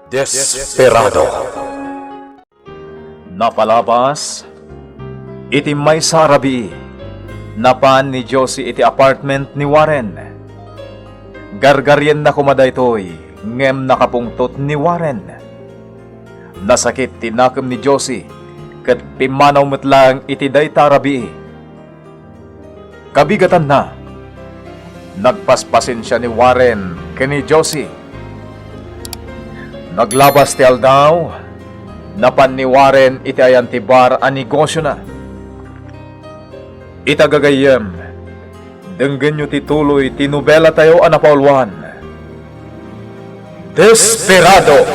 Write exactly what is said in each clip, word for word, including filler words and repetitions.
Desperado. Napalabas, iti maysa a rabii, napan ni Josie iti apartment ni Warren. Gargarienna koma daytoy, ngem nakapungtot ni Warren. Nasakit ti nakem ni Josie, ket pimmanaw met laeng iti dayta a rabii. Kabigatanna, nagpaspasensia ni Warren ken ni Josie. Naglabas ti aldaw, napan ni Warren iti ayan ti bar a negosiona. Ita gagayyem, denggenyo ti tuloy ti nobelatayo a napauluan, Desperado!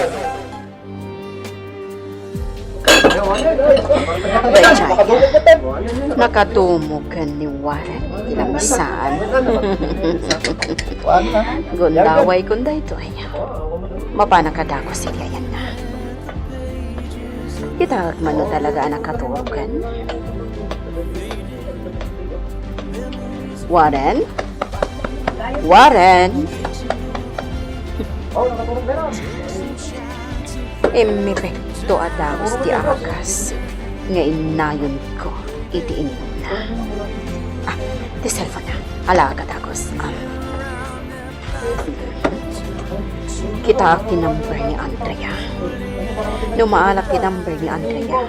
Daydiay, nakadumog ken ni Warren iti lamisaan. Gundaway kun daytoy. Mapan a kadakes iti ayanna. Kitaek man no talaga a nakatulog ken. Warren? Warren? Immepekto a dagus ti agas nga innayonko iti inumna. Ah, ti cellphone na. Ala, kadagus. Ah. Kitaak ti number ni Andrea. No maalak ti number ni Andrea,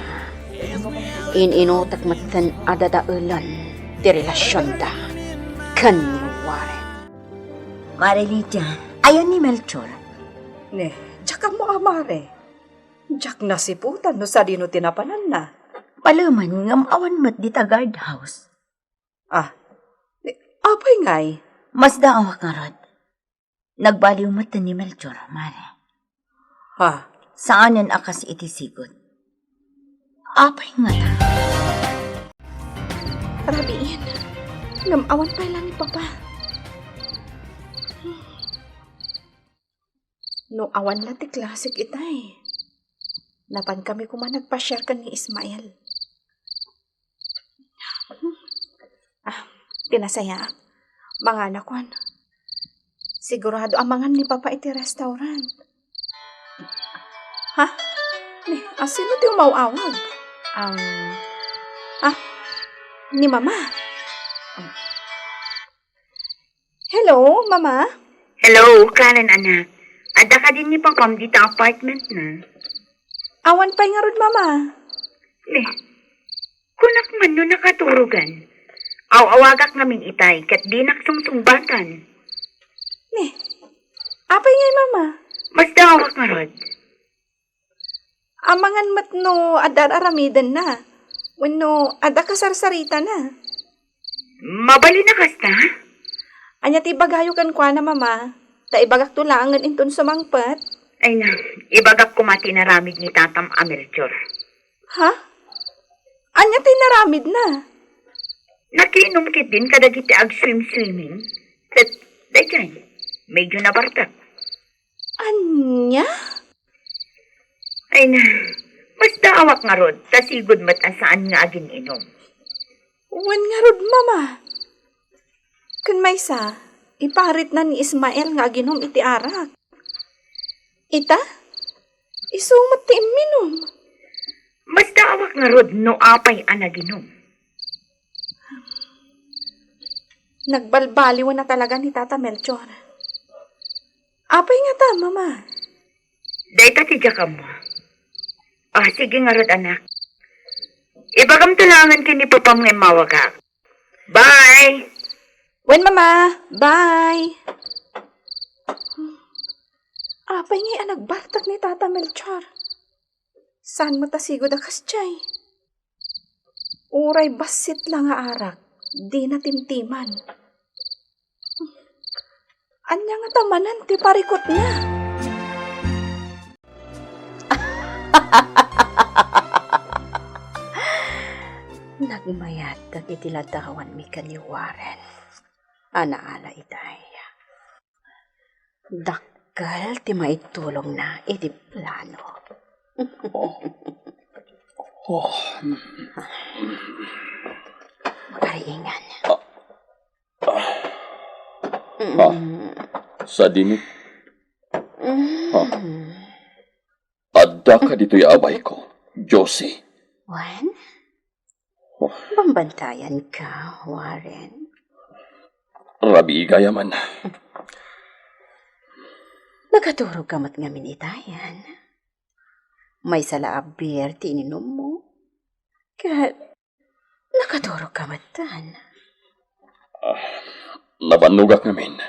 in-inutek metten a dadaelen ti relasionda ken ni Warren. Mare Lydia, ayan ni Melchor? Ne, diak ammo a, Mare. Diak nasiputan no sadino ti napananna. Malemen ngem awan met dita guardhouse. Ah, ne, apay ngay? Masdaawak ngarud. Nagbaliw met ni Melchor, Mare. Ha? Saanen a kas iti sigud. Apay ngata? Rabiin, ngem awan pay la ni Papa. No awan la ti klasek itay, napankami koma nagpasiar ken ni Ismael. Ah, ti nasayaat. Manganakon. Sigurado a mangan ni Papa iti restaurant. Ha? Ni, asino ti umaw-awag? Um, ah, ni Mama. Hello, Mama? Hello, kanan, anak. Adda kadi ni Papam dita apartment na? Awan pay ngarud, Mama. Ne, kunak man no nakaturogan. Aw-awagak ngamin itay, ket dinak sungsungbatan. Ne, apay ngay, Mama? Masdaawak ngarud. Amangan met no adda ar-aramidenna, wenno adda kasarsaritana. Mabalin a kasta? Ania ti ibagayo kenkuana, Mama? Ta ibagakto laengen inton sumangpet. Ay na, ibagak koma ti inaramid ni tatam a Melchor. Ha? Ania ti inaramidna? Nakiinom ketdin kadagiti agswim-swimming. Ket, daydiay, medyo nabartek. Ania? Ay na, masdaawak ngarud, ta sigud met a saan nga agin-inom. Wen ngarud, Mama. Ken maysa, iparitna ni Ismael nga aginom iti arak. Ita? Isu met ti imminom. Masdaawak ngarud no apay a naginom. Nagbalbaliwen a talaga ni Tata Melchor. Apay ngata, Mama? Dayta ti diak ammo. Ah, sige ngarud, anak. Ibagamto laengen ken ni Papam nga immawagak. Bye! Wen, Mama. Bye! Apay ngay a nagbartek ni Tata Melchor? Saan met a sigud a kasdiay? Uray bassit la nga arak, dina timtiman. Ania ngata manen ti parikutna? Nagmayat dagiti ladawanmi ken ni Warren a naala itay. Dakkel ti maitulongna iti plano. Oh. Oh. Makariingan. Ah. Ah. Mm. Sadino? Mm. Ah. Aka ditoy abay ko, Josie. Wen? Oh. Bambantayan ka, Warren. Rabii gayam. Nakaturog ka met ngamin itayan. Maysa la a beer ti ininummo. Ket nakaturog ka metten. Ah, nabannogak ngamin.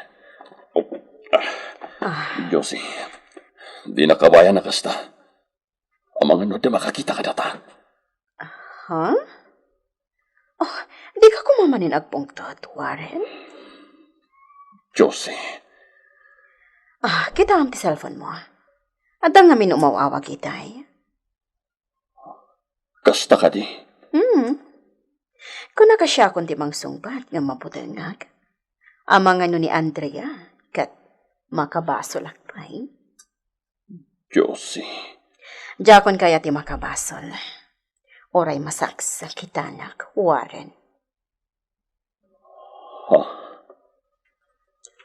Oh, ah, Ah. Josie, di nakabayan a kasta. Amangan no adda makakita kadata. Ha? Oh, di ka koma manen agpungtot, Warren? Josie. Ah, kitaem ti cellphone mo. Adda ngamin umaw-awag itay. Kasta kadi? Hmm. Kunaka siakon ti mangsungbat nga mabutengak. Amangan no ni Andrea, ket makabasolak pay. Josie. Diakon kayat ti makabasol. Uray masaksakitanak, Warren. Ha?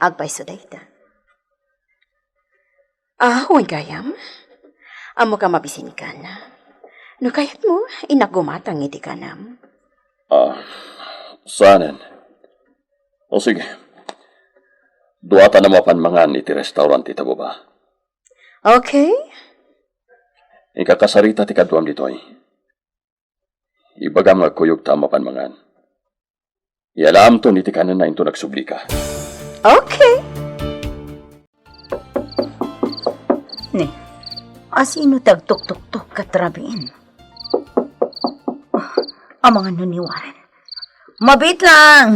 Agpayso dayta. Ah, wen gayam. Ammok a mabisinkan. No kayatmo, innak gumatang iti kanam. Ah, saanen. O sige. Duata a mapan mangan iti restaurant ita baba. Okay. Ikakasarita ti kaduam ditoy. Ibagam nga agkuyogta a mapan mangan. Iyalaamton iti kanenna inton agsublika. Okay. Ne, asino ti agtuktuktok ket rabiin? Ah, amangan no ni Warren. Mabiit lang!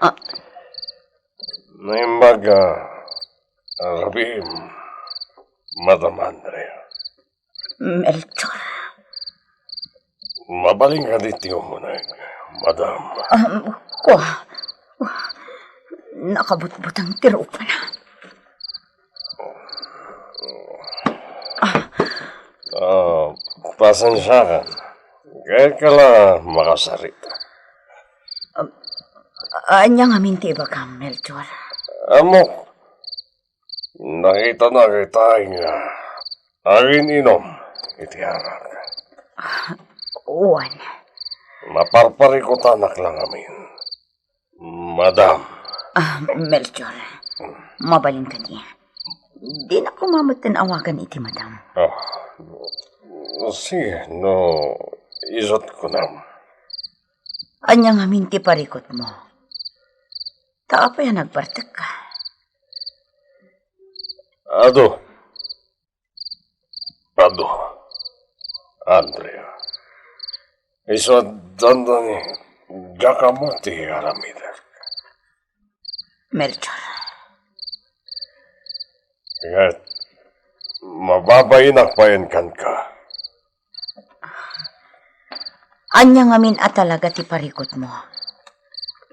Ah. Naimbag a rabiim, Madam Andrea. Melchor. Mabalin kadi ti umuneg, Madam? Um, kua. Nakabutbutang ti rupana. Ah, pasensiakan. Kayat ka la makasarita. Um, ania ngamin ti ibagam, Melchor? Ammok, nakitanak itay nga agin-inom iti arak. Ah, wen. Maparparikutanak la ngamin. Madam. Ah, Melchor, mabalin kadi. Dinak koma metten awagan iti madam. Ah, sige, no isut' kunam. Ania ngamin ti parikutmo? Ta apay a nagbartekka? Adu. Adu, Andrea. Isu a dandani, diak ammo ti aramidek. Melchor. Ket mababainak payen kenka. Ania ngamin a talaga ti parikutmo?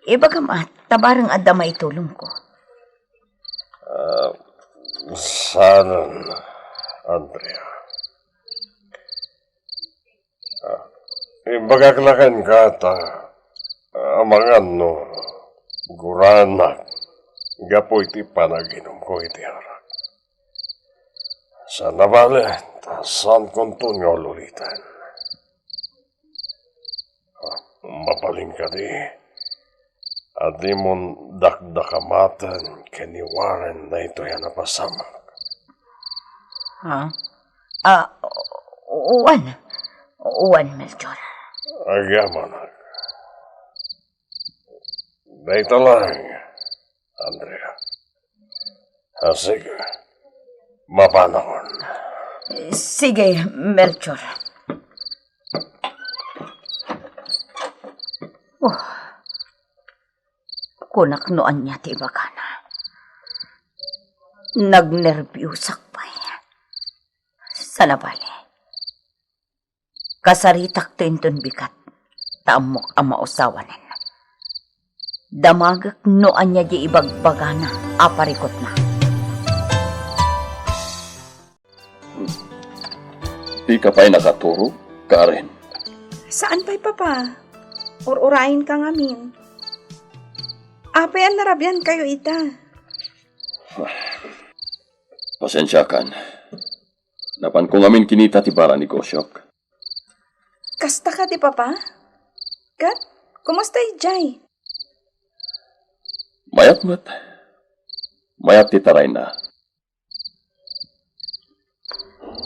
Ibagam a, ta bareng adda maitulongko. Ah, saanen, Andrea. Ah, imbagak la kenka ta, ah, amangan no guraennak gapu iti panaginumko iti arak. Saan a bale, ta saankonton nga ululitan. Ah, mabalin kadi a dimon dakdakamaten ken ni Warren daytoy a napasamak. Ha? Ah, wen. Wen, Melchor. Agyamanak. Dayta laeng, Andrea. Ah, sige. Mapanakon. Sige, Melchor. Oh. Kunak no ania ti ibagana. Nagnerbiusak pay. Saan a bale. Kasaritakto inton bigat, ta ammok a mausawanen. Damagek no ania di ibagbagana a parikutna. Dika pay nakaturog, Karen? Saan pay, Papa. Ur-urayen ka ngamin. Apay a narabian kayo ita? Pasensiakan. Napanko ngamin kinita ti baro a negosyok. Kasta kadi, Papa? Ket, kumusta idiay? Mayat met. Mayat ti tarayna.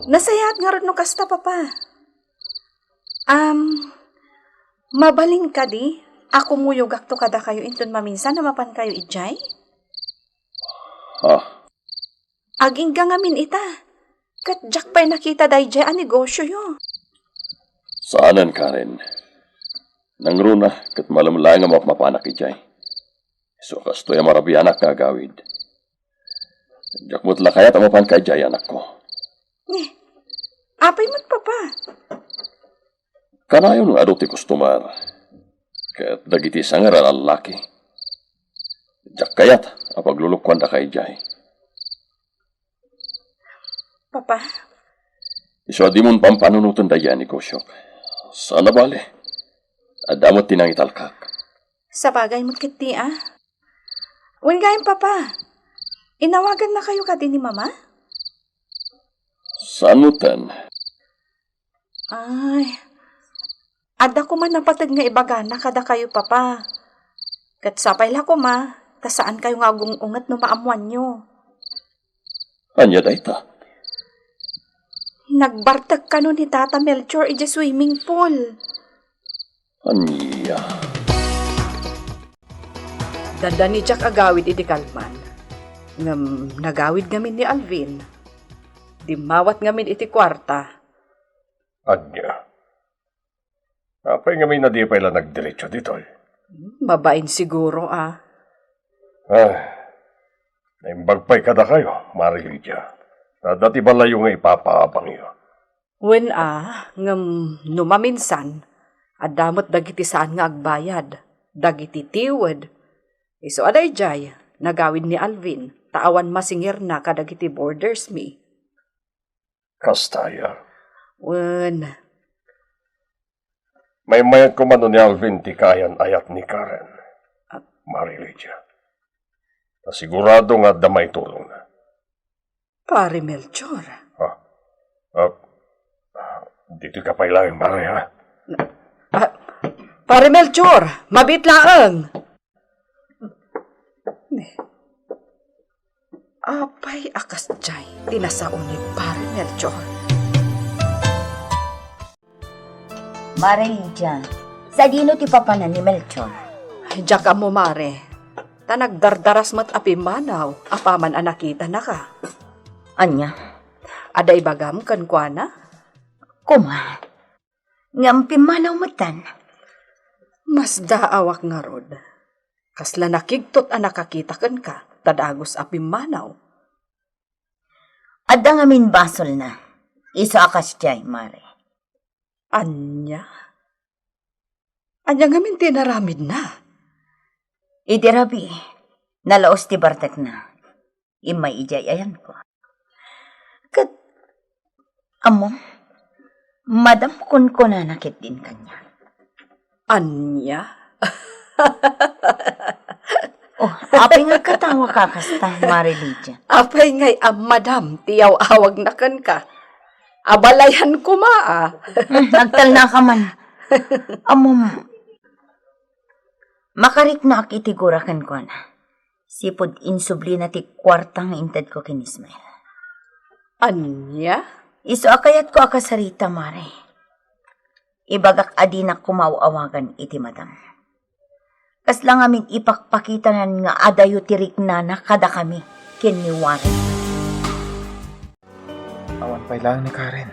Nasayaat ngarud no kasta, Papa. Am, mabalin kadi a kumuyogakto kadakayo inton maminsan a mapankayo idiay? Ha? Agingga ngamin ita. Ket diak pay nakita daydiay a negosyoyo. Saanen, Karen. Nangruna ket malem laeng a mapmapanak idiay. Isu a kastoy a marabianak nga agawid. Diak met la kayat a mapanka idiay, anakko. Ni, apay met, Papa? Kanayon nga adu ti customer. Ket dagiti sanger a lallaki. Diak kayat a paglulukuandaka idiay. Papa? Isu a dimon pampanunoten daydiay a negosyok. Saan a bale. Adda met ti nangitalkak. Sabagay met ketdi, a. Wen gayam, Papa. Inawagannakayo kadi ni Mama? Saan metten? Ay, adda koma napateg nga ibagana kadakayo, Papa. Ket sapay la koma, ta saankayo nga agung-unget no maammoanyo. Ania dayta? Nagbartek kano ni Tata Melchor idiay swimming pool. Ania? Dandani diak agawid iti kalman. Ngem nagawid ngamin ni Alvin. Dimmawat ngamin iti kuarta. Ania? Apay ngamin a di pay la nagdiretso ditoy? Mabain siguro, a. Ah, naimbag pay kadakayo, Mare Lydia. Adda ti balayyo nga ipapaabangyo. Wen a, ngem no maminsan, adda met dagiti saan nga agbayad, dagiti tiwed. Isu a daydiay, nagawid ni Alvin, ta awan masingerna kadagiti boarders mi. Kasta aya? Wen. Maymayat koma no ni Alvin ti kaayan-ayat ni Karen, Mare Lydia. Ta sigurado nga adda maitulongna. Pare Melchor. Ah, ah, ditoy ka pay laeng, Mare, ha? Ah, Pare Melchor, mabiit laeng. Apay a kasdiay ti nasao ni Pare Melchor? Mare Lydia, sadino ti papanan ni Melchor? Diak ammo, Mare. Ta nagdardaras met a pimmanaw apaman a nakitanaka. Ania? Adda ibagam kenkuana? Koma, ngem pimmanaw metten. Masdaawak ngarud. Kasla nakigtot a nakakita kenka, ta dagus a pimmanaw. Adda ngamin basolna. Isu a kasdiay, Mare. Ania? Ania ngamin ti inaramidna? Idi rabii, nalaus ti bartekna. Immay idiay ayanko. Ket, ammom, madam kunkunana ketdin kaniak. Ania? Oh, apay nga agkatawaka kasta, Mare Lydia? Apay ngay a madam ti yaw-awagna kenka? Abalayan koma, a. Hmm, agtalnaka man. Ammom, makariknaak iti gura kenkuana. Sipud insublina ti kuarta nga intedko ken Ismael. Ania? Isu a kayatko a kasarita, Mare. Ibagak a dinak koma aw-awagan iti madam. Kasla ngamin ipakpakitanan nga adayo ti riknana kadakami ken ni Warren. Awan pay laeng ni Karen.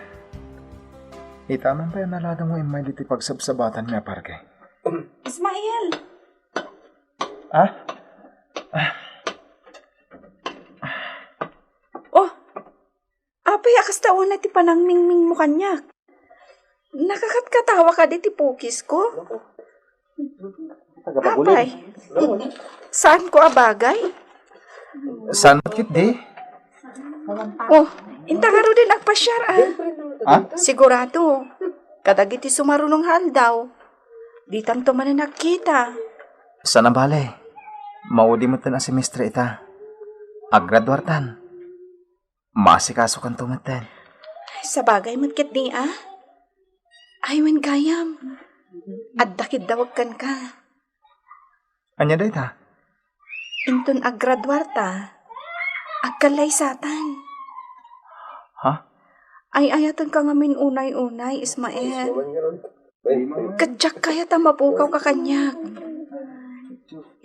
Ita man pay a naladam nga immay ditoy pagsabsabatanmi a parke. Ismael! Ah? Oh, apay a kasta unay ti panangmingmingmo kaniak? Nakakatkatawa kadi ti pukisko? Apay, saanko a bagay? Saan met ketdi? Oh, inta ngaruden agpasiar, a. Ha? Sigurado, kadagiti sumarunong nga aldaw, ditanto manen agkita. Saan a bale, maudi metten a semestre ita. Aggraduartan. Maasikasokanto metten. Sabagay met ketdi a? Ay, wen gayam. Adda kiddawag kenka. Ania dayta? Inton aggraduarta, agkallaysatan. Ha? Ay-ayatenka ngamin unay-unay, Ismael. Ket diak kayat a mapukawka kaniak.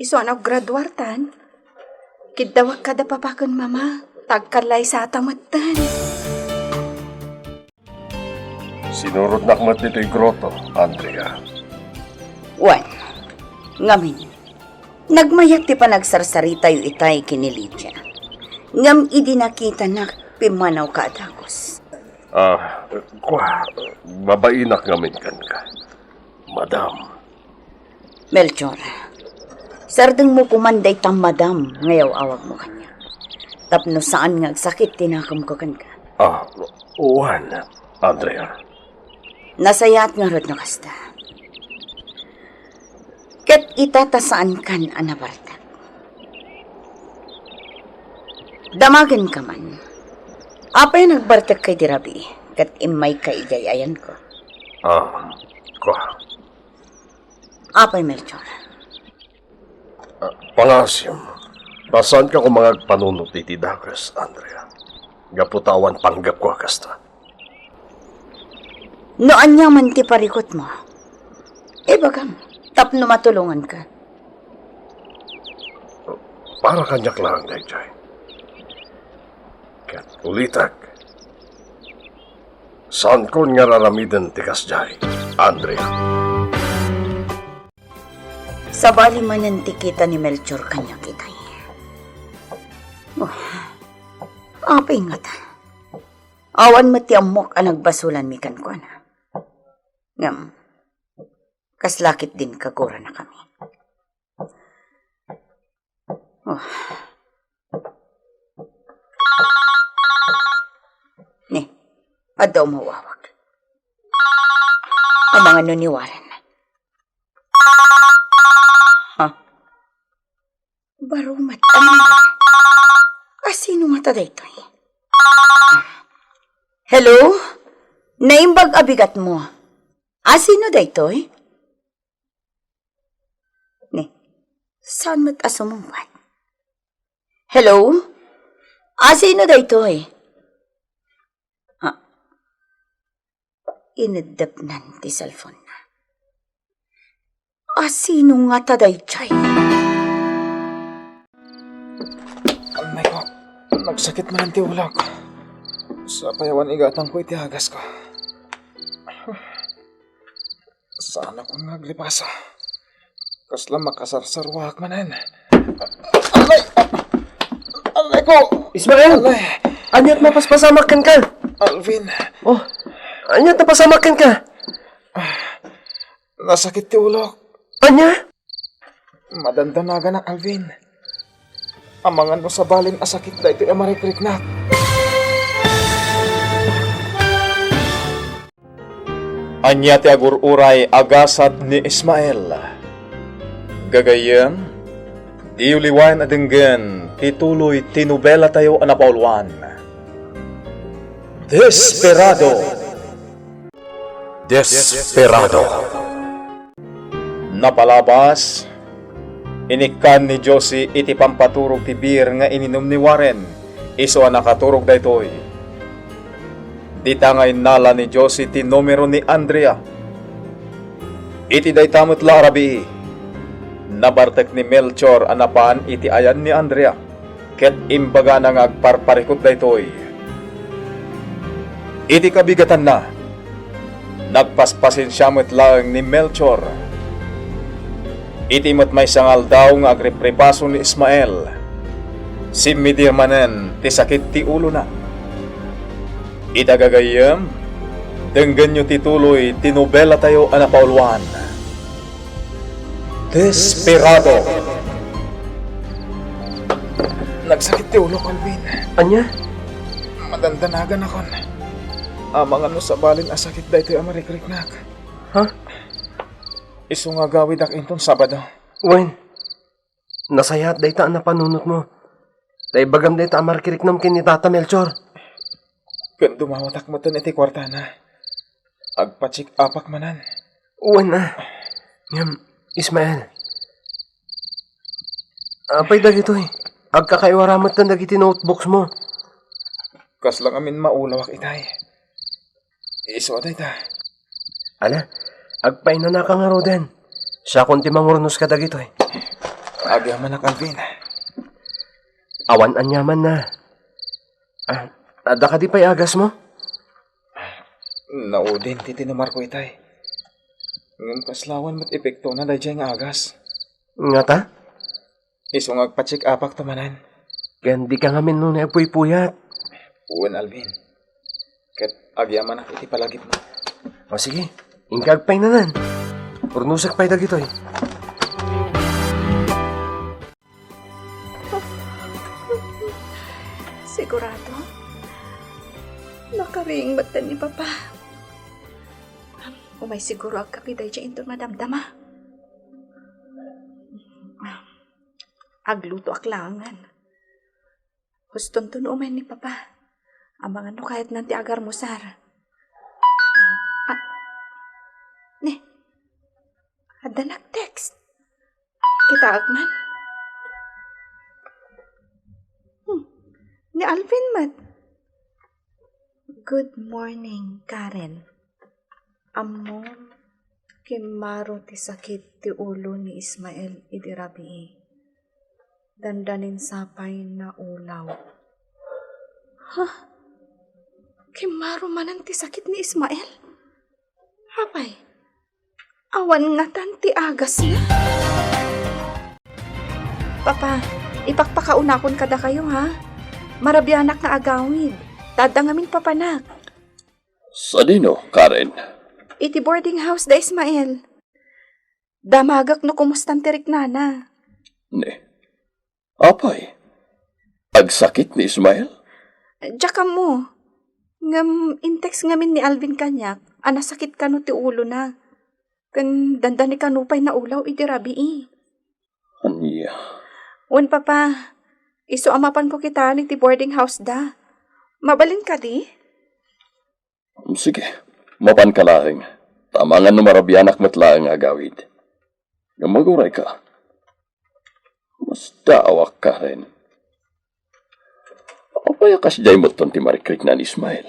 Isu a no aggraduartan, kiddawagka da papa ken mama, ta agkallaysata metten. Sinurodnak met ditoy groto, Andrea. Wen, ngamin, nagmayat ti panagsarsaritayo itay ken ni Lydia. Ngem idi nakitanak, pimmanawka a dagus. Ah, kua, babainak ngamin kenka. Madam. Melchor, sardengmo koman dayta madam nga yaw-awagmo kaniak. Tapno saan nga agsakit ti nakemko kenka. Ah, wen, Andrea. Nasayaat ngarud no kasta. Ket ita ta saankan a nabartek. Damagenka man. Apay nagbartekka idi rabii, ket immayka idiay ayanko? Ah, kua. Apay, Melchor? Ah, pangaasim, ta saanka koma nga agpanunot iti dakes, Andrea. Gapu ta awan panggepko a kasta. No aniaman ti parikutmo, ibagam tapno matulonganka. Para kaniak laeng daytoy. Ket ulitek, saankon nga ar-aramiden ti kasdiay, Andrea. Sabali manen ti kita ni Melchor kaniak itay. Oh, apay ngata. Awan met ti ammok a nagbasolanmi kenkuana. Ngem, kasla ketdin kaguranakami. Oh. Ni, adda umawawag. Amangan no ni Warren. Ha? Baro met, ano? Asino ngata daytoy? Hello? Naimbag a bigatmo. Asino daytoy? Ni, saan met a sumungbat? Hello? Asino daytoy? Ah, ineddepnan ti cellphone-na. Asino ngata daytoy? Alay ko, nagsakit manen ti ulok. Sapay awan igatangko iti agasko. Saanakon nga agripasa. Kasla makasarsaruaak manen. Alay! Alay ko! Ismael! Alay! Ania't mapaspasamak kenka? Alvin. Oh, ania't napasamak kenka? Nasakit ti ulok. Ania? Madandanaganak, Alvin. Amangan no sabalin a sakit daytoy a marikriknak. Ania ti agur-uray a gasat ni Ismael? Gagayyem, diyo liwayan a denggen ti tuloy ti nobelatayo a napauluan, Desperado. Desperado. Napalabas, inikkan ni Josie iti pampaturog ti beer nga ininum ni Warren, isu a nakaturog daytoy. Dita nga innala ni Josie ti numero ni Andrea. Iti dayta met la a rabii, nabartek ni Melchor a napan iti ayan ni Andrea. Ket imbagana nga agparparikut daytoy. Iti kabigatanna, nagpaspasensia met laeng ni Melchor. Iti met maysa nga aldaw nga agripripaso ni Ismael, simmidir manen ti sakit ti ulona. Ita gagayyem, denggenyo ti tuloy ti nobelatayo a napauluan. Desperado. Nagsakit ti ulok, Alvin. Ania? Madandanaganakon. Amangan no sabalin a sakit daytoy a marikriknak. Ha? Isu nga agawidak inton Sabado. Wen, nasayaat dayta a napanunotmo. Ta ibagam dayta a mariknam ken ni Tata Melchor. Ken dumawatak metten iti kuartana. Agpacheck-upak manen. Wen a. Ngem, Ismael. Apay dagitoy? Agkakaiwara metten dagiti notebooks mo. Kasla ngamin maulawak itay. Isu a dayta. Ala, agpainanaka ngaruden. Siakon ti mangurnos kadagitoy. Agyamanak, Alvin. Awan aniamanna. Ah, adda kadi pay agasmo? Naudin ti tinumarko itay. Ngem kasla awan met epektona daydiay nga agas. Ngata? Isu nga agpacheck-upak to manen. Ken dika ngamin nunay agpuypuyat. Wen, Alvin. Ket agyamanak iti palagipmo. O sige, inka agpainanan. Urnosek pay dagitoy. Sigurado? Nakariing metten ni Papa. Umay siguro agkape daydiay inton madamdama. Aglutoak laengen. Hustonto no umay ni Papa. Amangan no kayatnan ti agarmusar. Ah, ni, adda nag-text. Kitaek man. Hmm, ni Alvin met. Good morning, Karen. Ammom, kimmaro ti sakit ti ulo ni Ismael idi rabii. Dandanin sapay naulaw. Ha? Kimmaro manen ti sakit ni Ismael? Apay, awan ngatan ti agasna? Papa, ipakpakaunakon kadakayo, ha? Marabianak nga agawid. Ta adda ngamin papanak. Sadino, Karen? Iti boarding house da Ismael. Damagek no kumustan ti riknana. Ne. Apay, agsakit ni Ismael? Diak ammo. Ngem in-text ngamin ni Alvin kaniak a nasakit kano ti ulona. Ken dandani kano pay naulaw idi rabii. Ania? Wen, Papa, isu a mapanko kitaen iti boarding house da. Mabalin kadi? Sige, mapanka laeng. Ta amangan no marabianak met laeng nga agawid. Ngem agurayka. Masdaawak, Karen. Apay a kasdiay metten ti marikrikna ni Ismael?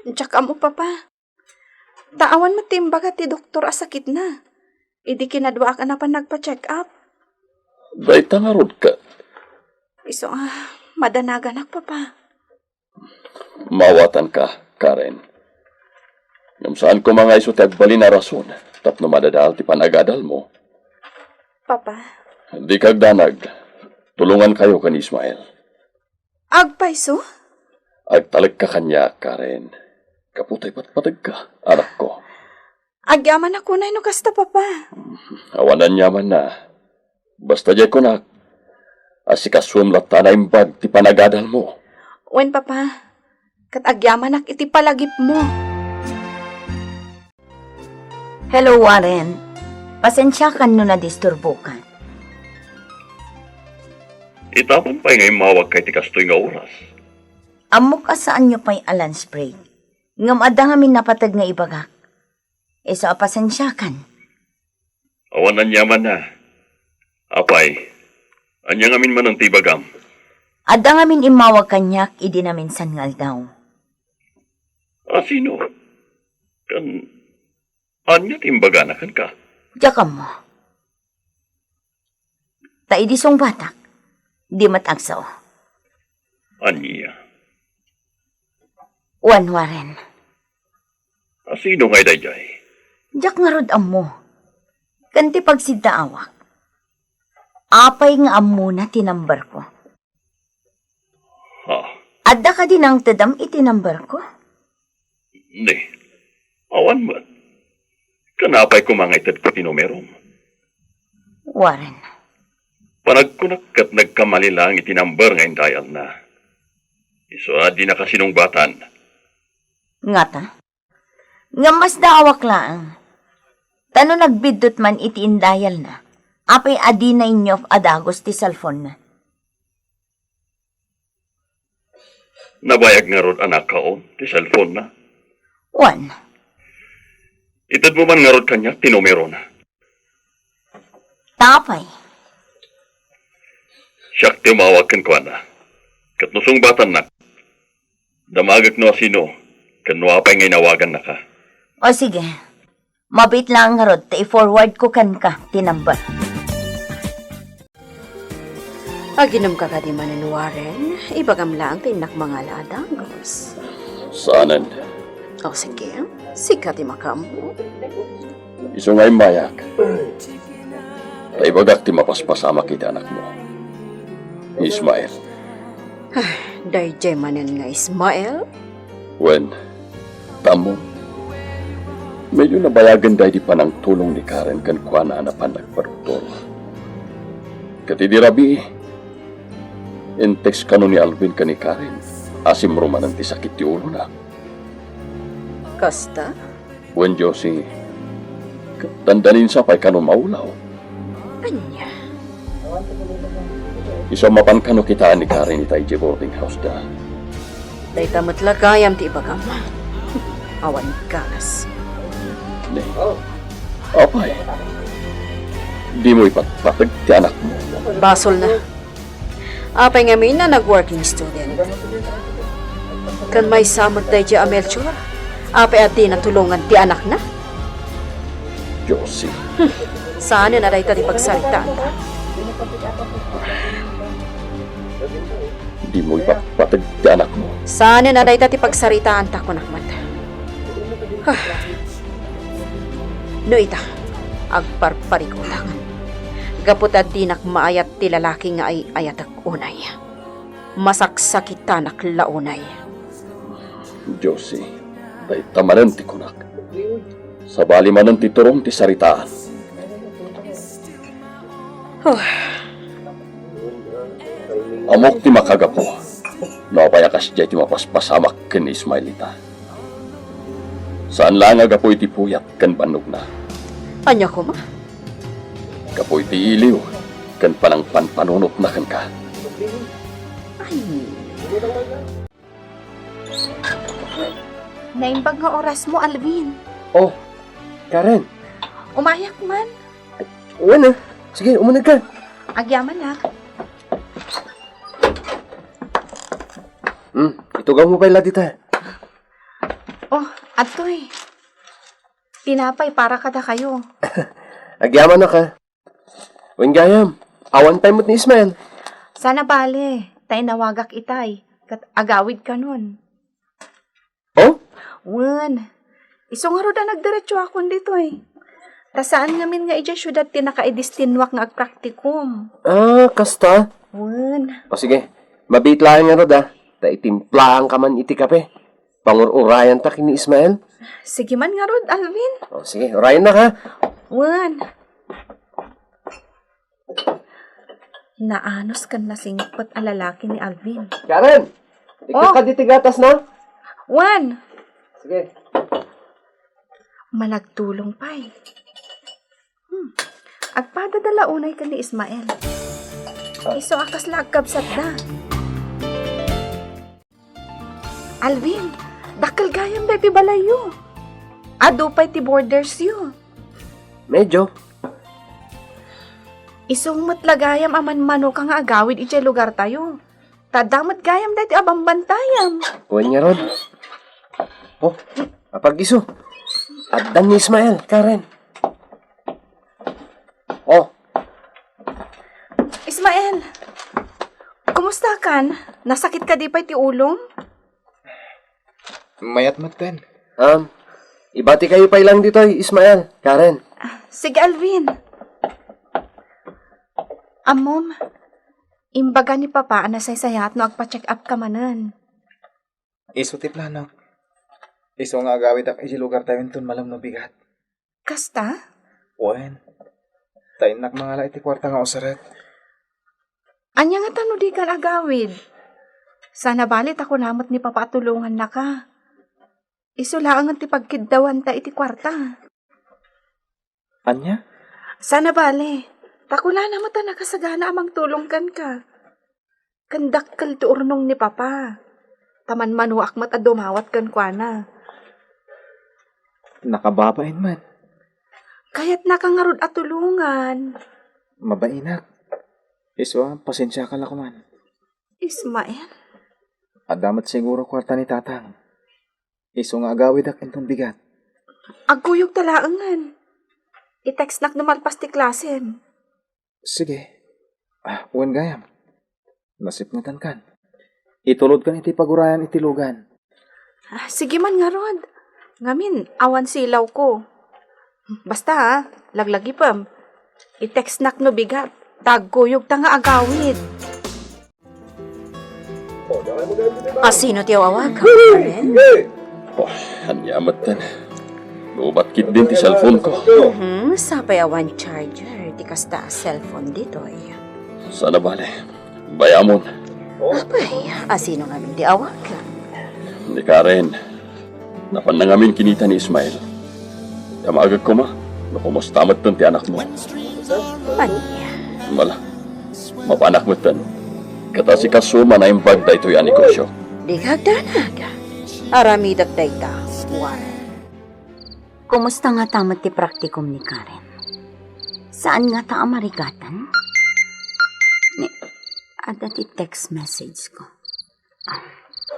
Diak ammo, Papa. Ta awan met ti imbaga ti doktor a sakitna. Idi kinaduaak a napan nagpa-check up. Dayta ngarud ket. Isu a madanaganak, Papa. Maawatanka, Karen. Ngem saan koma nga isu ti agbalin a rason tapno madadael ti panagadalmo. Papa. Dika agdanag. Tulongankayo ken Ismael. Agpayso? Agtalekka kaniak, Karen. Gapu ta ipatpategka, anakko. Agyamanak unay no kasta, Papa. Awan aniamanna. Basta diay kunak, asikasuem latta a naimbag ti panagadalmo. Wen, Papa. Ket agyamanak iti palagipmo. Hello, Warren. Pasensiakan no nadisturbokan. Ita man pay nga immawagka iti kastoy nga oras. Ammok a saanyo pay a lunch break. Ngem adda ngamin napateg nga ibagak. Isu a pasensiakan. Awan aniamanna. Apay, ania ngamin manen ti ibagam? Adda ngamin immawag kaniak idi naminsan nga aldaw. A sino? Ken ania ti imbagana kenka? Diak ammo. Ta idi sungbatak, di met agsao. Ania? Wen, Warren. A sino ngay daydiay? Diak ngarud ammo. Ken ti pagsiddaawak. Apay nga ammona ti number ko? Ha? Adda kadi nangtedam iti number ko? Ni, awan met. Ken apay koma nga itedko ti numerom? Warren. Panagkunak ket nagkamali laeng iti number nga indialna. Isu a dinaka sinungbatan. Ngata? Ngem masdaawak laeng. Ta no nagbiddut man iti indialna, apay a dina inyo a dagus ti cellphone-na? Nabayag ngarud a nakaon ti cellphone-na? Wen. Itedmo man ngarud kaniak ti numerona. Tapay. Siak ti umawag kenkuana. Ket no sungbatannak, damagek no asino ken no apay nga inawagannaka. O sige. Mabiit laeng ngarud ta i-forward ko kenka ti number. Aginomka kadi manen, Warren? Ibagam laeng ta innak mangala a dagus. Saanen. O sige, sika ti makaammo. Isu nga immayak, ta ibagak ti mapaspasamak iti anakmo, ni Ismael. Daydiay manen nga Ismael? Wen, ta ammom, medyo nabayagen daydi panangtulong ni Karen kenkuana a napan nagpadoktor. Ket idi rabii, in-text kano ni Alvin ken ni Karen a simro manen ti sakit ti ulona. Kasta? Wen, Josie, ket dandanin sa pay kano maulaw. Ania? Isu a mapan kano kitaan ni Karen ita idiay boarding house-da. Dayta met la gayam ti ibagam. Awan ganas. Ne. Apay, dimo ipatpateg ti anakmo? Basolna. Apay ngamin a nag-working student? Ken maysa met daydiay a Melchor, apay a dina tulongan ti anakna? Josie. Hmm. Saanen a dayta ti pagsaritaanta. Dimo ipatpateg ti anakmo. Saanen a dayta ti pagsaritaanta, kunak met. Ah. No ita, agparparikutak. Gapu ta dinak maayat ti lalaki nga ay-ayatek unay. Masaksakitanak la unay. Josie, dayta manen ti kunak. Sabali manen ti turong ti saritaan. Huh. Ammok ti makagapu no apay a kasdiay ti mapaspasamak ken ni Ismaelita. Saan laeng a gapu iti puyat ken bannogna. Ania koma? Gapu iti iliw ken panangpanpanunotna kenka. Ay. Naimbag nga orasmo, Alvin. Oh, Karen. Umayak man. Wen a. Sige, umuneg ka. Agyaman a. Hmm, itugawmo pay la dita. Oh, adtoy. Tinapay para kadakayo. Agyaman a ka. Wen gayam, awan pay met ni Ismael. Saan a bale, ta inawagak itay, ket agawid kanon. Oh? Wen, isu ngarud a nagdiretsoakon ditoy. Ta saan ngamin nga idiay siudad ti nakaidestinuak nga agpraktikum. Ah, kasta? Wen. O sige, mabiit laeng ngarud a, ta itimplaanka man iti kape. Pangur-urayanta ken ni Ismael? Sige man ngarud, Alvin. O, sige, urayennak a. Wen. Naanus ken nasingpet a lalaki ni Alvin. Karen! Ikkan Oh. Kadi ti gatasna? Wen. Sige. Managtulong pay. Hmm. Agpadada la unay ken ni Ismael. Isu a kasla agkabsatda. Alvin, dakkel gayam daytoy balayyo. Adu pay ti bordersyo. Medyo. Isu met la gayam a manmanoka nga agawid idiay lugartayo. Ta adda met gayam daytoy a bambantayam. Wen ngarud. Oh, apag-isu. Addan ni Ismael, Karen. Oh. Ismael, kumusta kan? Nasakit kadi pay ti ulom? Mayat metten. Um, ibatikayo pay lang ditoy, Ismael, Karen. Ah, sige, Alvin. Ammom, imbaga ni Papa a nasaysayaat no agpa-check up ka manen. Isu ti planok. Isu nga agawidak idiay lugartayo inton malem no bigat. Kasta? Wen. Ta innak mangala iti kuarta nga usarek. Ania ngata no dikan agawid? Saan a bale ta kuna met ni Papa a tulongannaka. Isu laengen ti pagkiddawanta iti kuarta. Ania? Saan a bale, ta kunana met a nakasagana a mangtulong kenka. Ken dakkel ti urnong ni Papa. Ta manmanuak met a dumawat kenkuana. Nakababain man. Kayatnaka ngarud a tulongan. Mabainak. Isu a, pasensiaka la koman. Ismael? Adda met siguro kuarta ni Tatang. Isu nga agawidak inton bigat. Agkuyogta laengen. I-textnak no malpas ti klasem. Sige. Ah, wen gayam. Nasipngetankan. Itulodkan iti pagurayan iti lugan. Ah, sige man ngarud. Ngamin, awan silawko. Basta ha, laglagipem. I-textnak no bigat. Ta agkuyogta nga agawid. Asino ti awag? Karen? Oh, ania metten. Lubat ketdin ti cellphone ko. Mhm, sapay awan charger ti kasta a cellphone ditoy. Saan a bale. Bayamon. Apay, asino ngamin ti awag? Ni Karen. Napanna ngamin kinita ni Ismael. Damagek koma no kumusta metten ti anakmo. Ania? Mala, mapanak metten. Ket asikaso man a naimbag daytoy a negosio. Dika agdanag. Aramidek dayta, Warren. Kumusta ngata met ti praktikum ni Karen? Saan ngata a marigatan? Ni, adda ti text message ko. Ah,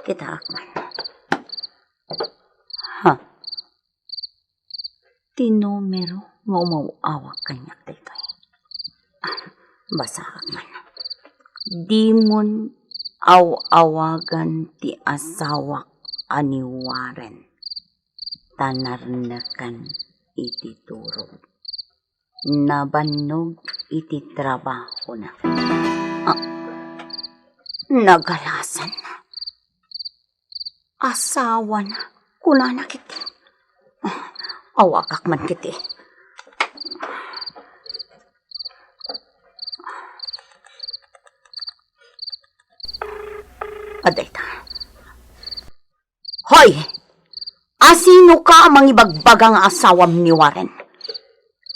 kitaak man. Ha? Ti numero nga umaw-awag kaniak daytoy. Ah, basaak man. Dimon aw-awagan ti asawak a ni Warren. Ta narnekan iti turog. Nabannog iti trabahona. Ah, nagalasan. Asawana, kunana kiti. Ah, awagak man kiti. Adayta. Hoy! Asinoka a mangibagbaga nga asawam ni Warren?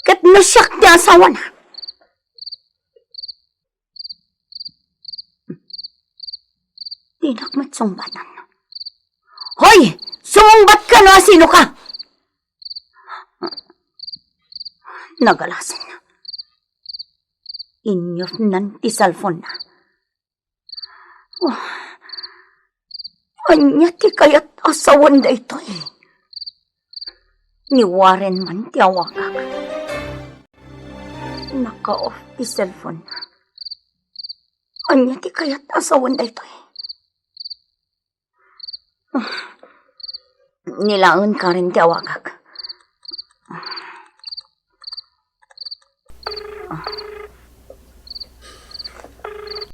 Ket no siak ti asawana? Dinak met sungbatan. Hoy! Sumungbatka no asinoka! Nagalasan. Inyofnan ti cellphone na. Oh, ania ti kayat a sawen daytoy? Ni Warren man ti awagak. Naka-off ti cellphone. Ania ti kayat a sawen daytoy? Ni laeng Karen ti awagak.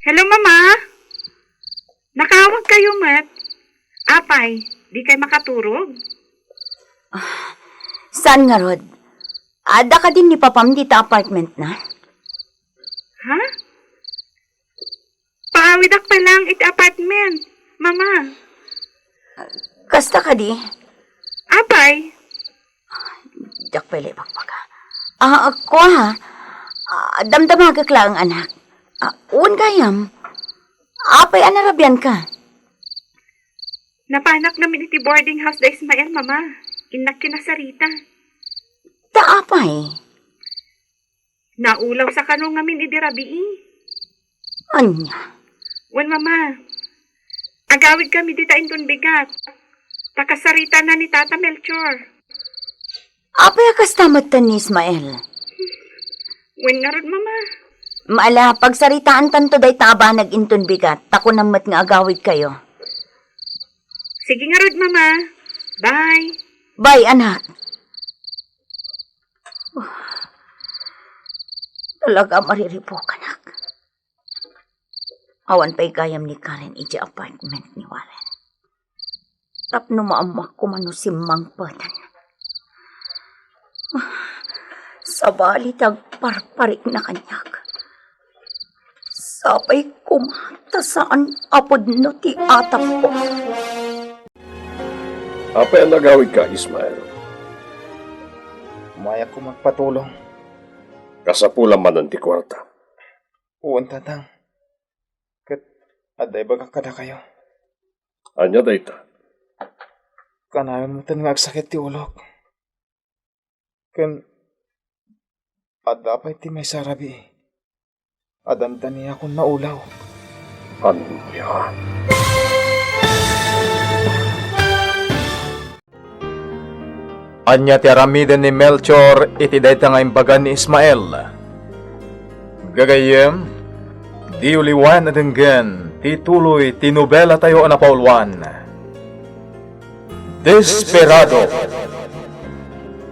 Hello, Mama? Nakaawag kayo met? Apay, di kay makaturog? Saan ngarud? Adda kadin ni Papam dita apartment na? Ha? Paawidak pay laeng iti apartment, Mama. Kasta kadi? Apay? Diak pay la ibagbaga. Ah, ako, ha? Ah, damdamagek laeng, anak. Ah, wen gayam. Apay a narabianka? Napanak ngamin iti boarding house da Ismael, Mama. Innak kinasarita. Ta apay? Naulaw sa kano ngamin idi rabii. Ania? Wen, Mama. Agawid kami dita inton bigat. Ta kasarita na ni Tata Melchor. Apay a kasta metten ni Ismael? Wen ngarud, Mama. Mala, pagsaritaantanto dayta a banag inton bigat, ta kunam met nga agawid kayo. Sige ngarud, Mama. Bye. Bye, anak. Talaga a mariribukanak. Awan pay gayam ni Karen idiay apartment ni Warren. Tapno maammoak koma no simmangpeten. Sabali ti agparparikna kaniak. Sapay koma ta saan a pudno ti atapko. Apay a nagawidka, Ismael? Umayak koma agpatulong. Kasapulam manen ti kuarta. Wen, Tatang. Ket adda ibagak kadakayo. Ania dayta? Kanayon metten nga agsakit ti ulok. Ken adda pay ti maysa a rabii. A dandaniakon naulaw. Ania? Ania ti aramiden ni Melchor iti dayta nga imbaga ni Ismael? Gagayyem, diyo liwayan a denggen ti tuloy ti nobelatayo a napauluan. Desperado.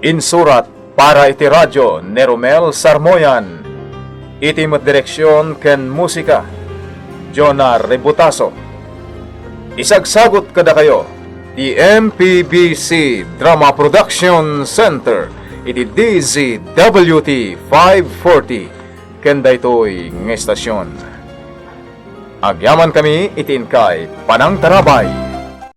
Insurat para iti radio ni Romel Sarmoyan. Iti met direksion ken musika, Jonah Rebutaso. Isagsagut kadakayo ti M P B C Drama Production Center iti D Z W T five forty ken daytoy nga estasion. Agyamankami iti inkay panangtarabay.